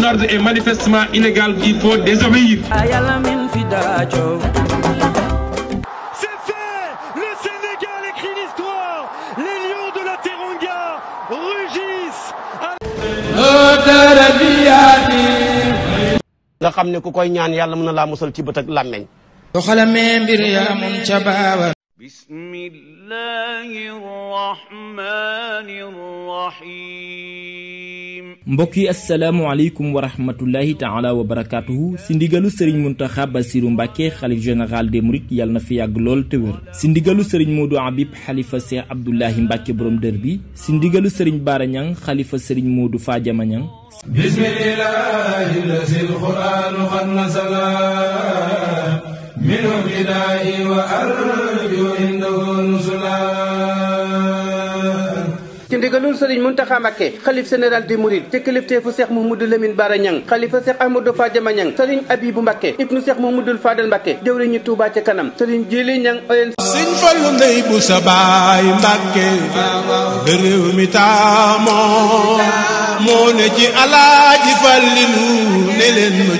Un ordre est manifestement illégal, il faut désobéir. C'est fait! Le Sénégal écrit l'histoire! Les lions de la Teranga rugissent! nga xam ne ku koy ñaan yàlla mën na laa musal ci bët ak làmmeñ. bismillahir rahmanir rahim. mbokk yi asalaamaaleykum wa rahmatullahi taala wa barakaatuhu si ndigalu sëriñ Muntaxa Basiru Mbàkke xalif général des mourides yàlla na fi yàgg lool te wér. si ndigalu sëriñ Moodu Habib xalifa Seex Abdullahi Mbàkke borom dër bi. si ndigalu sëriñ Baara Ñang xalifa sëriñ Moodu Faajama Ñang. bismillahi lazil qur'anu qad nazala minhu bidaa'i wa arju indahu nuzula. ci ndigalul sëriñ Muntaxa Mbàkke xalif général des mourides ci kilifteefu Seex Muhammadu Lamin Baara Ñang xalifa Seex Ahmadu Faajama Ñang sëriñ Abibu Mbàkke ibnu Seex Muhammadul Faadal Mbàkke jëwriñu Tuubaa ca kanam sëriñ Jili Ñang oyen sëñ Fallu ndey bu sa baay Mbàkke de réew mi taamoo moo ne ci Alaaji Fallilu ne leen ma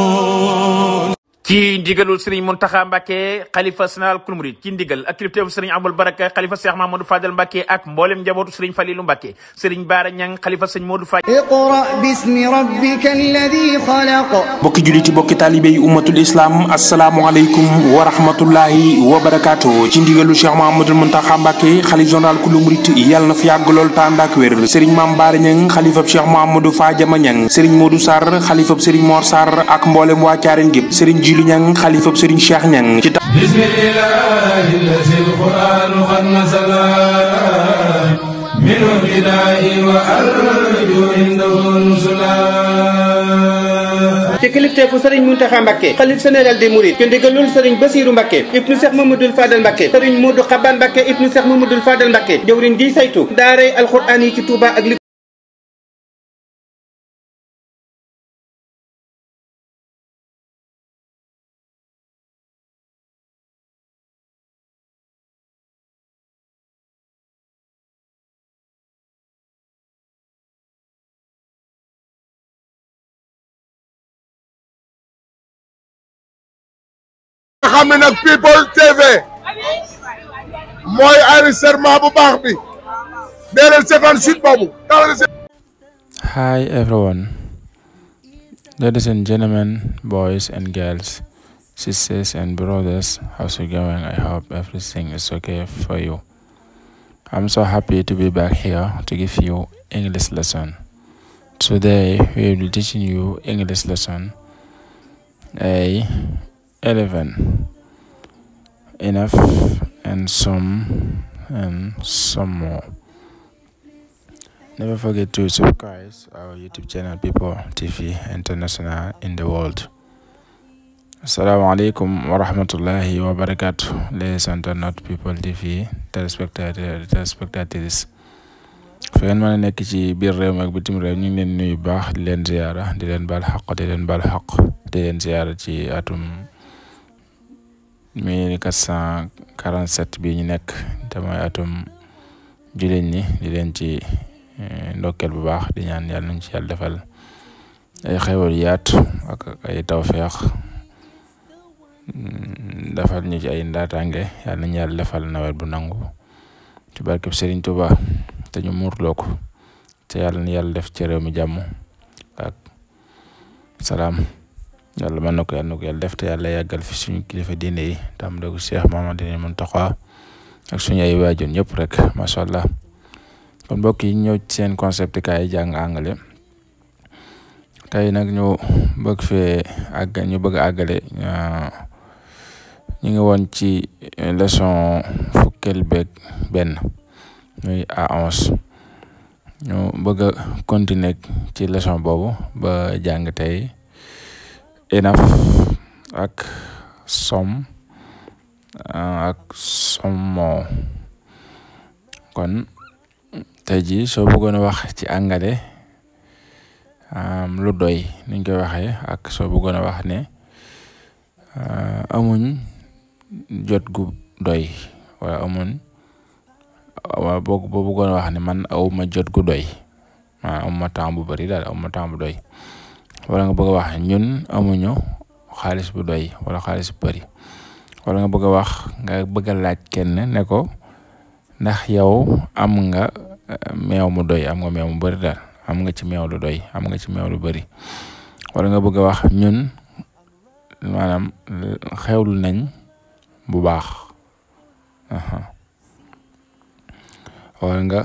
juumoo. ci ndigalul Serigne Mountakha Mbacké xalifa général kul murid ci ndigal ak kilifteefu Serigne Abdul Baraka xalifa Cheikh Mamadou Fadel Mbacké ak mboolem njabootu Serigne Falilou Mbacké Serigne Bara Ñang xalifa Serigne Modou Faye. iqra bismi rabbika alladi xalaq. bokki juliti bokki taalibe yi ummatul islam asalaamualeykum wa rahmatullahi wa barakaatu. ci ndigalu Cheikh Mamadou Mountakha Mbacké xalifa général kul murid yàlla na fi yàgg lool tànd ak wér. Serigne Mame Bara Ñang xalifa Cheikh Mamadou Fadiama Ñang Serigne Modou Sarr xalifa Serigne Mor Sarr ak mboolem waa Caareen gépp Serigne Jili Ñang xalifa Serigne Cheikh Ñang ci bismillahi lazil qur'anu qad nazala minhu bidaa'i wa arju indahu nuzula. ci kilifteefu sëriñ Muntaxa Mbàkke xalif général des mourides ci ndigalul sëriñ Basiru Mbàkke ibnu Seex Mamadul Fadal Mbàkke sëriñ Moodu Xabaan Mbàkke ibnu Seex Mamadul Fadal Mbàkke jëwriñ ji saytu daaray alxuraan yi ci Tuuba ak xam ne nag People TV mooy enregistrement bu baax bi dee leen seetaan site boobu. Hi everyone, ladies and gentlemen, boys and girls, sisters and brothers, how's it going? I hope everything is okay for you. I'm so happy to be back here to give you English lesson. Today we will be teaching you English lesson A11, enough and some more. Never forget to subscribe our YouTube channel People TV International in the world. Assalamualaikum warahmatullahi wabarakatuh. Ladies and not People TV téléspectateurs fi ngeen mën a nekk ci biir réew mi ak bitim réew ñu ngi leen nuyu baax di leen ziyaara di leen baal xaq di leen baal xaq di leen ziyaara ci atum 1447 bi ñu nekk te mooy atum jullit ñi di leen ci ndokkeel bu baax di ñaan yàlla nañ ci yàlla defal ay xéwal yaatu ak ay tawfeex defal ñu ci ay ndaataange yàlla nañ yàlla defal nawet bu nangu ci barkeb Serigne Touba te ñu muurloo ko te yàlla na yàlla def ci réew mi jàmm ak salaam yàlla mën na ko yàlla def te yàlla yàggal fi suñu kilifa diine yi tam dëgg Cheikh Mamadou Mountakha ak suñu ay waajur ñëpp rek macha allah. kon mbokk yi ñëw ci seen concept kaay jàng anglais tey nag ñu bëgg àggale ñu ngi woon ci leçon fukkeel beeg benn muy A11 ñu bëgg a continuer ci leçon boobu ba jàng tey enough ak some more. kon tey jii soo bëggoon a wax ci anglais lu doy niñ koy waxee ak soo bëggoon a wax ne amuñ jot gu doy wala boo bëggoon a wax ne man awma jot gu doy amuma temps bu bëri daal amuma temps bu doy wala nga bëgg a wax ñun amuñu xaalis bu doy wala xaalis bu bëri wala nga bëgg a wax nga bëgg a laaj kenn ne ko ndax yow am nga meew mu doy am nga meew mu bëri daal am nga ci meew lu doy am nga ci meew lu bëri wala nga bëgg a wax ñun maanaam xewlu nañ bu baax wala nga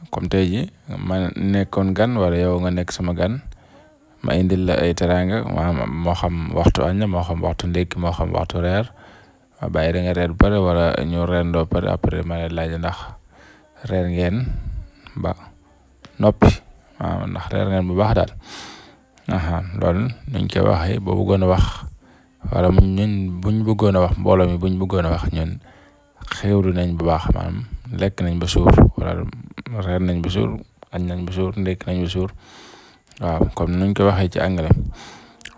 comme tey ji ma nekkoon gan wala yow nga nekk sama gan ma indil la ay teraanga moo xam waxtu añ moo xam waxtu ndékki moo xam waxtu reer ma bàyyi da nga reer bu pare wala ñu reerandoo pare après ma lay laaj ndax reer ngeen ba noppi ndax reer ngeen bu baax daal loolu nuñ koy waxee boo bëggoon a wax wala ñun buñ bëggoon a wax mbooloo mi buñ bëggoon a wax ñun xewlu nañ bu baax maanaam lekk nañ ba suur wala reer nañ ba suur añ nañ ba suur ndékk nañ ba suur waaw comme nuñ ko waxee ci anglais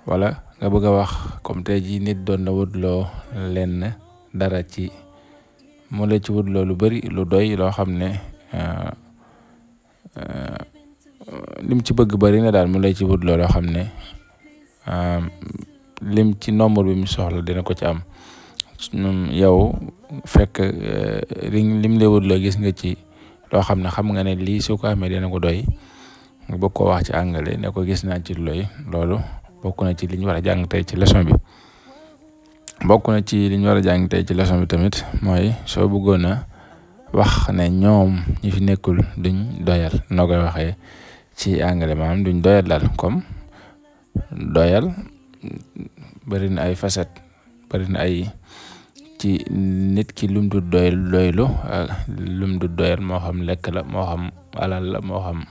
wala nga bëgg a wax comme tey jii nit doon na wutloo lenn dara ci mu la ci wutloo lu bari lu doy loo xam ne lim ci bëgg bari na daal mu lay ci wutloo loo xam ne lim ci nombre bi mu soxla dina ko ci am yow fekk lim lay wutloo gis nga ci loo xam nga ne lii su ko amee dina ko doy nga bëgg koo wax ci anglais ne ko gis naa ci looy loolu bokk na ci li ñu war a jàng tey ci leçon bi tamit mooy soo bëggoon a wax ne ñoom ñi fi nekkul duñ doyal noo koy waxee ci anglais maanaam duñ doyal daal comme doyal bëri na ay facette bëri na ay ci nit ki lum du doylu lum du doyal moo xam lekk la moo xam alal la moo xam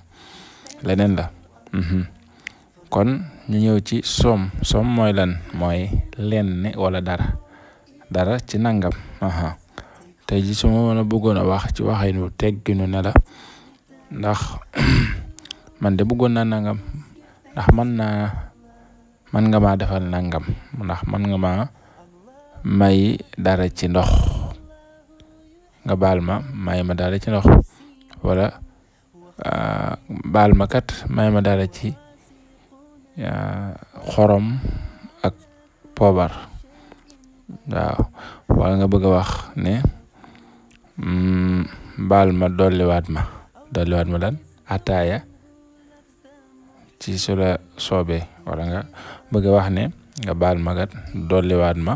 leneen la kon ñu ñëw ci soom mooy lan mooy lenn wala dara ci nangam tey ji su ma mën a bëggoon a wax ci waxinu tegginu ne la ndax man de bëggoon naa nangam ndax man nga maa defal nangam ndax man nga maa may dara ci ndox nga baal ma may ma dara ci ndox wala baal ma kat may ma dara ci xorom ak poobar waaw wala nga bëgg a wax ne baal ma dolliwaat ma lan ataaya ci su la soobee wala nga bëgg a wax ne nga baal ma kat dolliwaat ma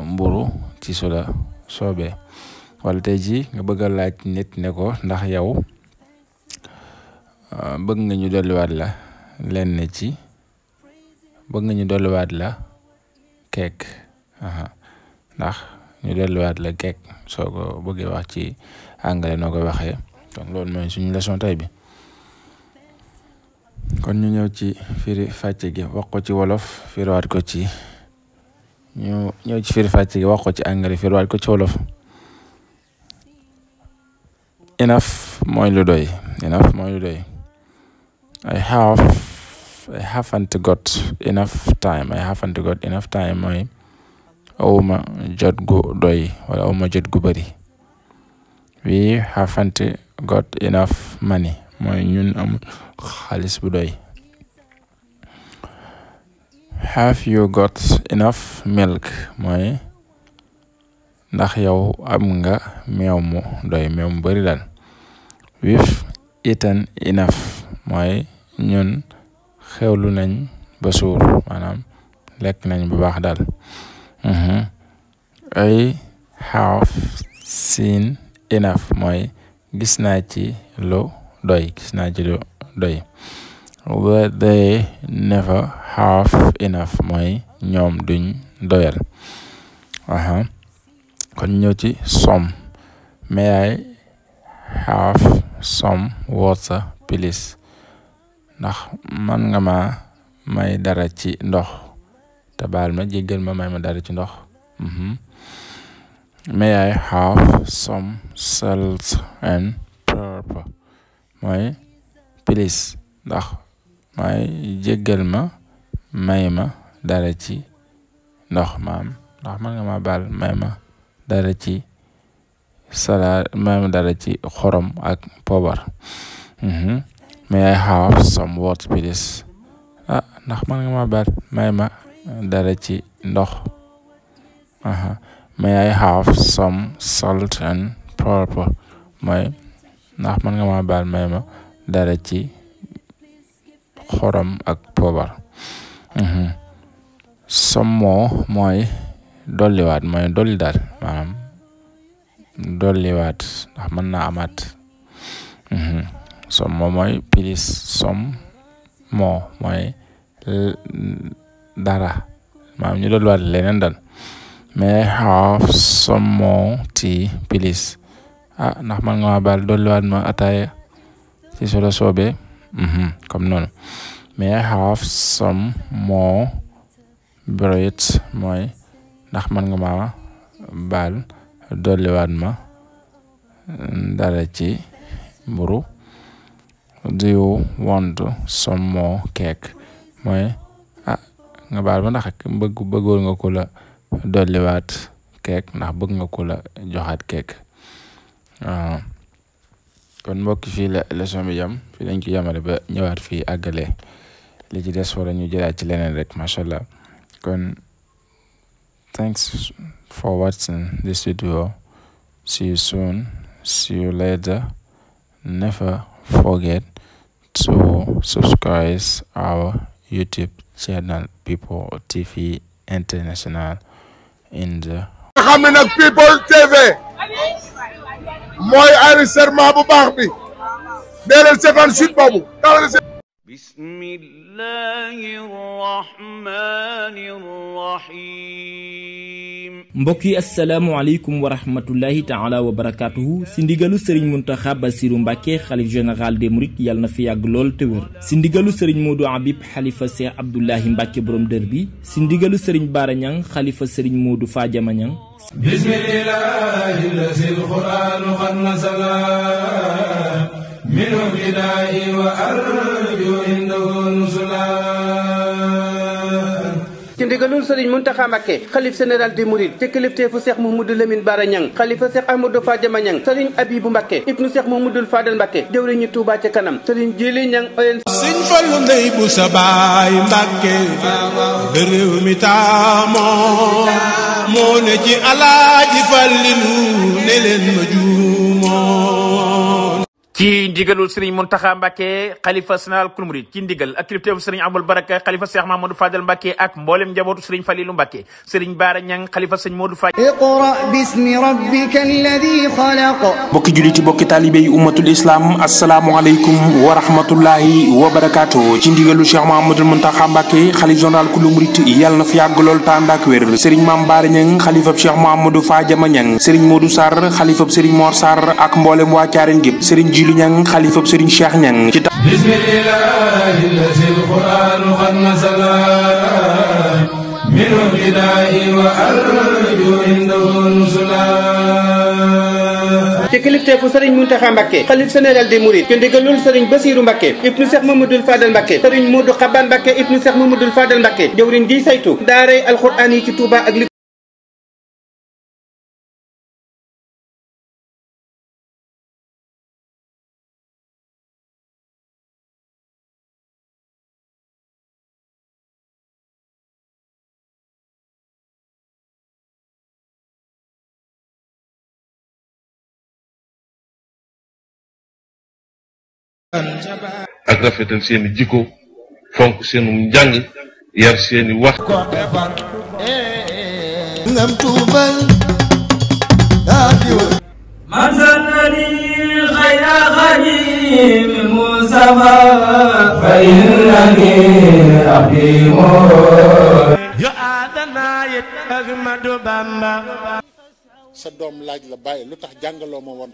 mburu ci su la soobee wala tey ji nga bëgg a laaj nit ne ko ndax yow bëgg nga ñu dolliwaat la lenn ci bëgg nga ñu dolliwaat la keek ndax ñu dolliwaat la keek soo ko bëggee wax ci anglais noo koy waxee kon loolu mooy suñu leçon tey bi kon ñu ñëw ci firi fàcce gi wax ko ci wolof firiwaat ko ci ñu ñëw ci firi fàcce gi wax ko ci anglais firiwaat ko ci wolof enough mooy lu doy I haven't got enough time mooy awma jot gu doy wala awma jot gu bari we haven't got enough money mooy ñun amul xaalis bu doy have you got enough milk mooy ndax yow am nga meew mu doy meew mu bari daal we've eaten enough mooy ñun xewlu nañ ba suur maanaam lekk nañ bu baax daal I have seen enough mooy gis naa ci lu doy but they never have enough mooy ñoom duñ doyal kon ñëw ci some may I have some water please ndax man nga ma may dara ci ndox te baal ma jéggal ma may ma dara ci ndox may I have some salt and pepper mooy please ndax may jéggal ma may ma dara ci ndox ndax man nga ma baal may ma dara ci salade may ma dara ci xorom ak poobar May I have some water please? Ndax man nga ma baal may ma dara ci ndox. May I have some salt and pepper? Mooy ndax man nga ma baal may ma dara ci xorom ak poobar. Some more mooy dolliwaat mooy dolli daal maanaam dolliwaat ndax mën naa amaat. Some more mooy please. Some more mooy dara maanaam ñu dolliwaat leneen daal. May I have some more tea please? Ndax man nga ma baal dolliwaat ma ataaya ci solo soobee. Comme noonu. May I have some more bread mooy ndax man nga ma baal dolliwaat ma dara ci mburu. Do you want some more cake? mooy nga baal ma ndax bëggoon nga ko la dolliwaat cake ndax bëgg nga ko la joxaat cake. Kon mbokk fii la leçon bi yam fii lañ ko yamale ba ñëwaat fii àggale li ci des wala ñu jëlaat ci leneen rek macha allah. Kon thanks for watching this video. See you soon. See you later. Never forget to subscribe our YouTube channel People TV International in the xam ne nag People TV mooy enregistrement bu baax bi dee leen seetaan site boobu bismillahir rahmanir rahim. mbokk yi asalaamualeykum wa rahmatullahi taala wa barakaatuhu si ndigalu Serigne Mountakha Bassirou Mbacké xalif général des mourides yàlla na fi yàgg lool te wér. si ndigalu Serigne Modou Habib xalifa Cheikh Abdoulahi Mbacké borom dër bi. si ndigalu Serigne Bara Niang xalifa Serigne Modou Fadiama Niang. bismillahi lazil qur'anu qad nasala minhu bidaa'i wa arju indahu nusula. ci ndigalul Serigne Mountakha Mbacké xalif général des mourides te kilifteefu Cheikh Mouhamadou Lamine Bara Niang xalifa Cheikh Ahmadou Fadiama Niang Serigne Abibou Mbacké ibnu Cheikh Mouhamadoul Fadal Mbacké jëwriñu Touba ca kanam Serigne Djili Niang oyen Sëñ Fallu ndey bu sa baay Mbacké réew mi taamoo moo ne ci Alaaji Fallilu ne leen ma juumoon. ci ndigalul Serigne Mountakha Mbacké xalifa général kul murid ci ndigal ak kilifteefu Serigne Abdoul Baraka xalifa Cheikh Mamadou Fadal Mbacké ak mboolem njabootu Serigne Falilou Mbacké Serigne Bara Niang xalifa Serigne Modou Fadal. iqra bismi rabbika alladi xalaq. bokki juliti bokki taalibe yi ummatul islam asalaamualeykum wa rahmatullahi wa barakaatu. ci ndigalu Cheikh Mamadou Mountakha Mbacké xalif général kul murid yàlla na fi yàgg lool tànd ak wér. Serigne Mame Bara Niang xalifa Cheikh Mamadou Fadiama Niang Serigne Modou Sarr xalifa Serigne Mor Sarr ak mboolem waa Thiarène gépp Serigne Djili Niang xalifa Serigne Cheikh Niang ci bismillahi lazil qur'anu qad nasala minhu bidaa'i wa arju indahu nusula. ci kilifteefu Serigne Mountakha Mbacké xalif général des mourides ci ndigalul Serigne Bassirou Mbacké ibnu Cheikh Mouhamadoul Fadal Mbacké Serigne Modou Xaban Mbacké ibnu Cheikh Mouhamadoul Fadal Mbacké jawriñ ji saytu daaray alxuraan yi ci Touba ak li ak rafetal seeni jikko fonk seenu njàng yar seeni wax ngam tuubal daadiwa manzalani khayra khadim musafa fa innani aqimu yo adana yet Ahmadu Bamba sa doom laaj la bàyyi lu tax jàngaloo ma woon